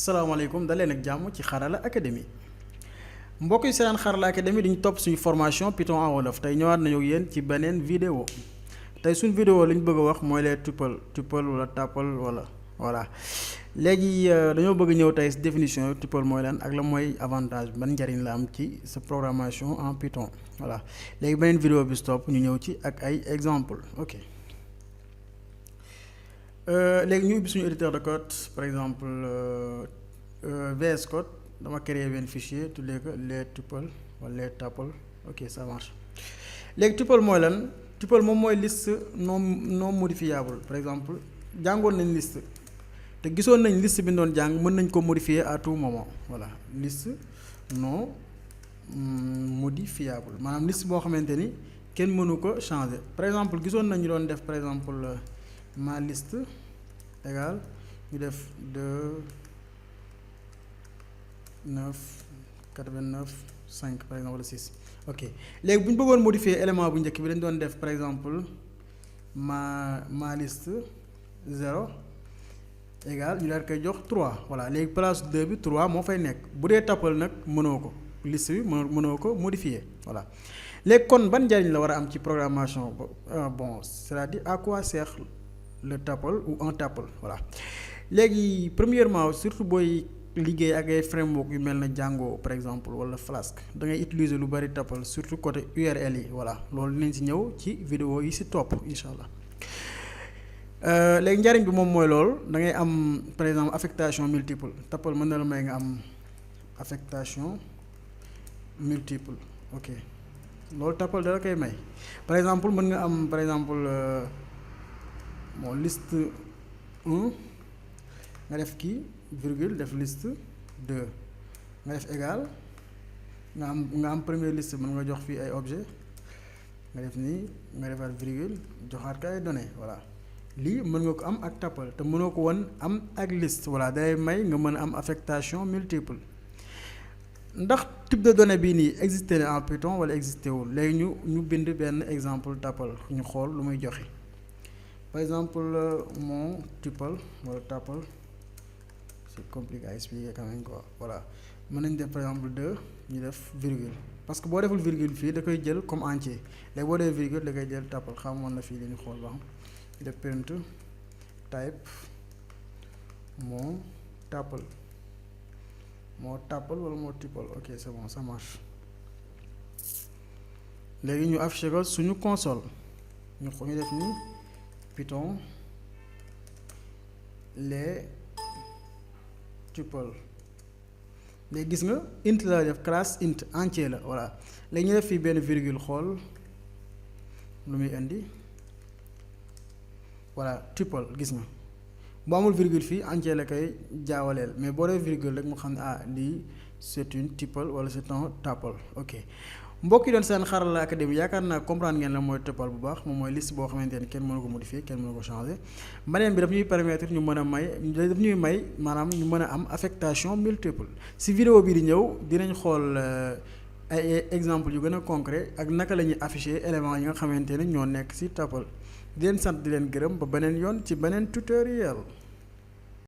salaamaaleykum daleen ak jàmm ci Xarala Academy mbokk yi seen Xarala Academy dañu topp suñu formation Python en wolof tey ñëwaat nañu ak yéen ci beneen vidéo tey suñu vidéo li ñu bëgg a wax mooy les tuple wala tuple wala voilà léegi dañoo bëgg ñëw tey si définition yi tuple mooy lan ak la mooy avantage ban njariñ la am ci sa programmation en Python voilà léegi beneen vidéo bi stop ñu ñëw ci ak ay exemple ok léegi ñu ubbi suñu éditeur de code par exemple VS Code dama créer benn fichier tuddee ko les tuple wala les tuple ok ça marche léegi tuple mooy lan tuple moom mooy liste non modifiable par exemple jàngoon nañ liste te gisoon nañ liste bi ñu doon jàng mën nañ ko modifier à tout moment voilà liste non modifiable maanaam liste boo xamante ni kenn mënu ko changer par exemple gisoon nañ ñu doon def par exemple ma liste égale ñu def 2 9 89 5 par exemple wala 6 ok léegi bu ñu bëggoon modifier élément bu njëkk bi dañ doon def par exemple ma liste 0 égale ñu daal koy jox 3 voilà léegi place 2 bi 3 moo fay nekk bu dee tuple nag mënoo ko liste bi mënoo ko modifier voilà léegi kon ban njariñ la war a am ci programmation bon c'est-à-dire à quoi sert le tuple ou un tuple voilà léegi premièrement surtout booy liggéey ak ay framework yu mel na Django par exemple wala Flask da ngay utiliser lu bari tuple surtout côté URL yi voilà loolu dinañ si ñëw ci vidéo yi si topp incha allah léegi njariñ bi moom mooy loolu da ngay am par exemple affectation multiple tuple mën na la may nga am affectation multiple ok loolu tuple dala koy may par exemple mën nga am par exemple bon liste 1 nga def kii virgule def liste 2 nga def égal nga am première liste mën nga jox fii ay objet nga def nii nga defaat virgule joxaat ko ay données voilà lii mën nga ko am ak tuple te mënoo ko woon am ak liste voilà day may nga mën a am affectation multiple ndax type de données bii nii existé na en Python wala existé wul léegi ñu bind benn exemple tuple ñu xool lu muy joxe par exemple mon tuple wala tuple c'est compliqué à expliquer quand même quoi voilà mën nañ def par exemple 2 ñu def virgule parce que boo deful virgule fii da koy jël comme entier léegi boo defee virgule da koy jël tuple xamoon na fii li ñu xool ba xam def print type mon tuple wala mon tuple ok c'est bon ça marche léegi ñu affiché ko suñu console ñu def ni Python les tuple léegi gis nga int la def classe int entier la voilà léegi ñu def fii benn virgule xool lu muy indi voilà tuple gis nga bu amul virgule fii entier la koy jaawaleel mais boo def virgule rek mu xam ne lii c'est une tuple wala c'est un tuple ok mbokk yi doon seen Xarala Academy yaakaar naa comprendre ngeen la mooy tuple bu baax moom mooy liste boo xamante ni kenn mënu ko modifier kenn mënu ko changer beneen bi daf ñuy permettre ñu mën a daf ñuy may maanaam ñu mën a am affectation multiple si vidéo bii di ñëw dinañ xool ay exemple yu gën a concret ak naka la ñuy afficher éléments yi nga xamante ne ñoo nekk si tuple di leen sant di leen gërëm ba beneen yoon ci beneen tutoriel